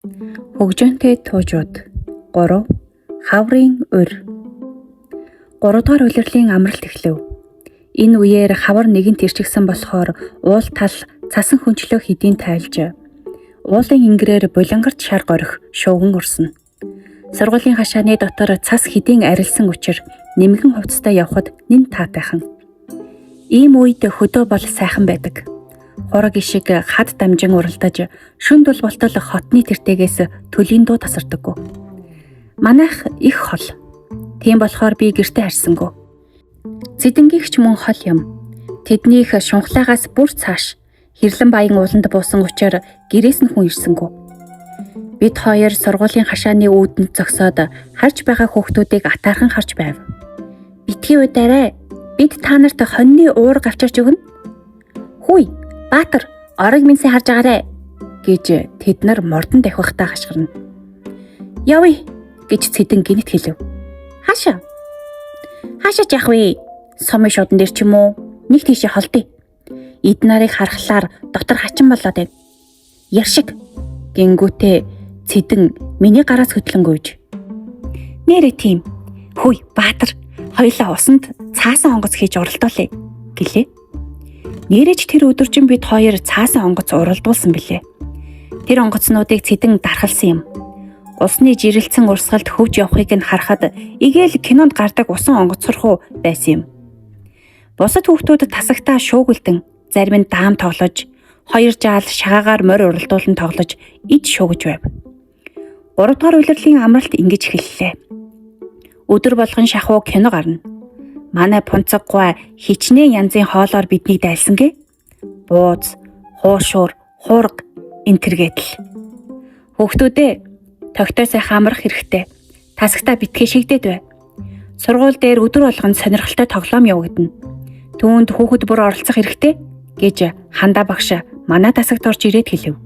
Хөгжөөнтэй туужууд 3. Хаврын урь. 3 дугаар улирлын амралт эхлэв. Энэ үеэр хавар нэгэнт ирчихсэн болохоор уул тал цасан хөнчлөө хэдийн тайлж уулын ингэрээр булангарт шар горих шууган урсна. Сургуулийн хашааны дотор цас хэдийн арилсан учир нэмгэн хувцастай явхад нэн таатайхан. Ийм үед хөдөө бол сайхан байдаг. Хураг ишиг хад дамжин уралдаж шүн дул болтол хотны тэртегээс төлийн дуу тасардаггүй. Манайх их хол. Тийм болохоор би гэртээ харьсангүй. Цэдэнгийгч мөн хол юм. Тэднийх шунхлаагаас бүр цааш хэрлэн баян ууланд буусан учир гэрээс нь хүн ирсэнгүй. Бид хоёр сургуулийн хашааны үүдэнд зогсоод харж байгаа хүүхдүүдийг атаархан харж байв. Битгий уйдаарай. Бид та нарт хоньны уурга авчирч өгнө. Хүй, Баатар, орог минь сайн харж агаарай гэж тэд нар мордон давхихтаа хашгирна. Явъя гэж Цэдэн гинэт хэлэв. Хаашаа? Хаашаа ч яах вэ? Сумын шудан дээр ч юм уу? Нэг тийшээ холдъё. Эд нарыг харахлаар дотор хачин болоод байна. Яр шиг гингүүтээ Цэдэн миний гараас хөдлөнгүйж. Нээрээ тийм. Хүй, Баатар, хоёлаа усанд цаасан онгоц хийж уралдуулъя гэлээ. Нээрээ ч тэр өдөржин бид хоёр цаасан онгоц уралдуулсан билээ. Тэр онгоцнуудыг Цэдэн дархалсан юм. Усны жирэлцэн урсгалд хөвж явахыг нь харахад игээл кинонд гардаг усан онгоцорхуу байсан юм. Бусад хүүхдүүд тасагтаа шуугилдан, зарим нь даам тоглож, хоёр жаал шагаагаар морь уралдуулан тоглож ид шуугиж байв. 3 дугаар улирлын амралт ингэж эхэллээ. Өдөр болгон шахуу кино гарна. Манай пунцаг гуай хичнээн янзын хоолоор биднийг дайлсан гэ. Бууз, хуушуур, хуурга энэ тэргээтэл. Хүүхдүүдээ, тогтой сайхан амрах хэрэгтэй. Тасагтаа битгий шигдээд бай. Сургууль дээр өдөр болгон сонирхолтой тоглоом явагдана. Түүнд хүүхэд бүр оролцох хэрэгтэй гэж хандаа багш манай тасагт орж ирээд хэлэв.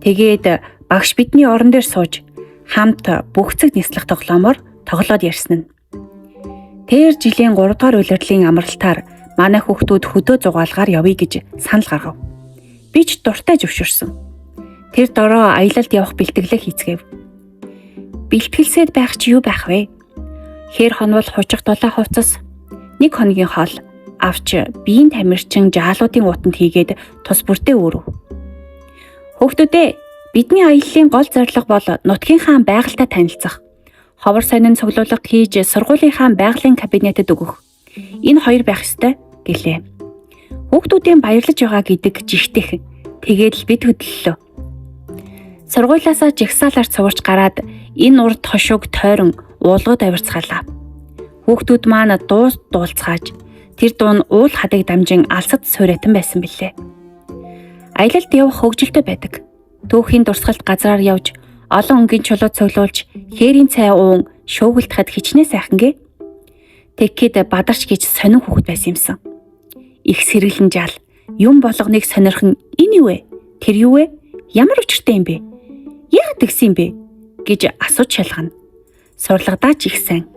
Тэгээд багш бидний орон дээр сууж хамт бүх цэг нислэх тоглоомоор тоглоод ярьсан нь. Тэр жилийн 3 дугаар улирлын амралтаар манай хүүхдүүд хөдөө зугаалгаар явъя гэж санал гаргав. Би ч дуртай зөвшөөрсөн. Тэр дороо аялалд явах бэлтгэлээ хийцгээв. Бэлтгэлсэд байх чи юу байх вэ? Хэр хонвол хуучих дулаа хувцас, нэг хоногийн хоол авч биеийн тамирчин жаалуудын уутанд хийгээд тус бүртээ өөрөв. Хүүхдүүдээ, бидний аяллаа гол зорилго бол нутгийнхаа байгальтай танилцах. Ховор сонин цуглуулга хийж сургуулийнхаа байгалийн кабинетэд өгөх. Энэ хоёр байх ёстой гэлээ. Хүүхдүүдийн баярлаж байгаа гэдэг жигтэйхэн. Тэгээд л бид хөдлөлөө. Сургуулиасаа жагсаалаар цуварч гараад энэ урд хошууг тойрон уулгад авирцгаалаа. Хүүхдүүд маань дуу дуулцгааж тэр дуу нь уул хадыг дамжин алсад суурайтан байсан билээ. Аялалд явах хөгжилтэй байдаг. Түүхийн дурсгалт газраар явж олон өнгийн чулуу цуглуулж хээрийн цай уун шуугилдахад хичнээн сайхан гэ. Тэгэхэд бадарч гэж сонин хүүхэд байсан юмсан. Их сэргэлэн жаал юм болгоныг сонирхон энэ юу вэ? Тэр юу вэ? Ямар учиртай юм бэ? Яагаад тэгсэн юм бэ? Гэж асууж шалгана. Сурлагадаа ч их сайн.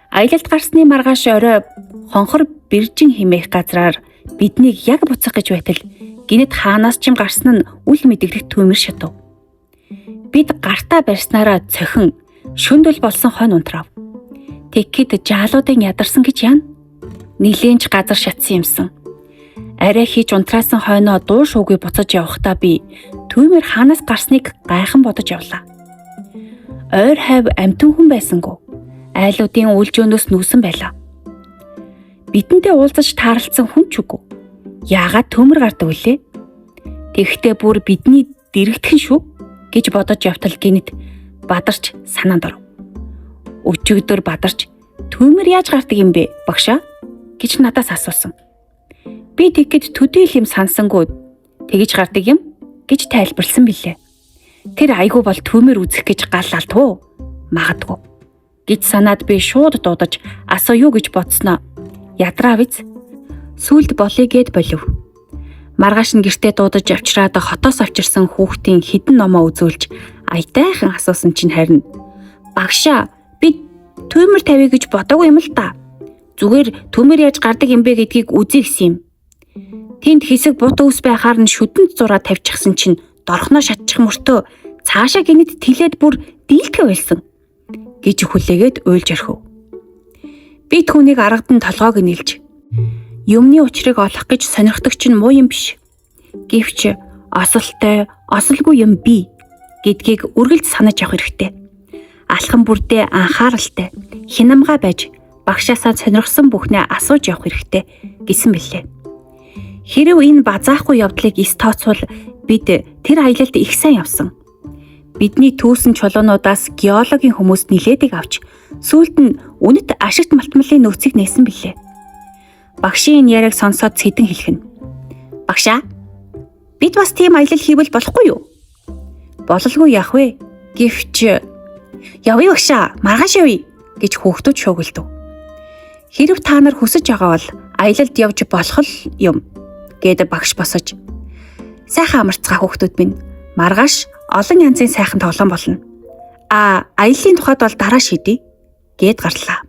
Аялалд гарсны маргааш орой хонхор бэржин химээх газраар биднийг яг буцах гэж байтал гинэт хаанаас ч юм гарсан нь үл мэдэгдэх түүмэр шатав. Бид гартаа барьснараа цохин шөндөл болсон хойно унтрав. Тэгэхэд жаалуудын ядарсан гэж яана? Нилээн ч газар шатсан юмсан. Арай хийж унтраасан хойноо дуу шуугүй буцаж явахдаа би түүмэр хаанаас гарсныг гайхан бодож явлаа. Ойр хайв амтан хүн байсангүй. Айлуудын үйлжөөнөөс нүүсэн байлаа. Бидэнтэй уулзаж таарлцсан хүн ч үгүй. Яагаад төмөр гардаг вүлээ? Тэгэхдээ бүр бидний дэрэгдхэн шүү гэж бодож явтал гинэт бадарч санаанд оров. Өчигдөр бадарч төмөр яаж гардаг юм бэ багшаа гэж надаас асуусан. Би тэгэхэд төдийл юм сансангүй тэгэж гардаг юм гэж тайлбарлсан билээ. Тэр айгүй бол төмөр үзэх гэж гал алдав. Магадгүй гэж санаад би шууд дуудаж асуу юу гэж бодсноо ядраа биз. Сүлд болъё гэд болив. Маргааш нь гэртээ дуудаж авчраад хотоос авчирсан хүүхдийн хідэн номоо үзүүлж аятайхан асуусан чинь харин багшаа би төмөр тавья гэж бодоогүй юм л та. Зүгээр төмөр яаж гардаг юм бэ гэдгийг үзье гэсэн юм. Тэнд хэсэг бут өвс байхаар нь шүдэнд зураа тавьчихсан чинь Дорхноо шатчих мөртөө цаашаа гинэт тэлээд бүр дийлдэхэ байлсан гэж хүлээгээд уйлж орхив. Би түүнийг аргадан толгойг нь илж юмны учрыг олох гэж сонирхдаг чинь муу юм биш. Гэвч осолтой, осолгүй юм бий гэдгийг үргэлж санаж явах хэрэгтэй. Алхам бүрдээ анхааралтай, хинамга байж багшаасаа сонирхсон бүхнээ асууж явах хэрэгтэй гэсэн билээ. Хэрв энэ базаахгүй явдлыг эс тооцвол бид тэр аялалд их сайн явсан. Бидний түүсэн чулуунуудаас геологийн хүмүүс нилээдэг авч сүүлд нь үнэт ашигт малтмалын нөөцийг нээсэн билээ. Багшийн энэ яриаг сонсоод Цэдэн хэлэх нь. Багшаа, бид бас тийм аялал хийвэл болохгүй юу? Бололгүй яах вэ? Гэвч явъя багшаа, маргааш явъя гэж хүүхдүүд шуугилдав. Хэрв та нар хүсэж байгаа бол аялалд явж болох л юм гээд багш босож. Сайхан амарцгаа хүүхдүүд минь. Маргааш олон янзын сайхан тоглоом болно. А аяллаа тухайд бол дараа шийдье гээд гарлаа.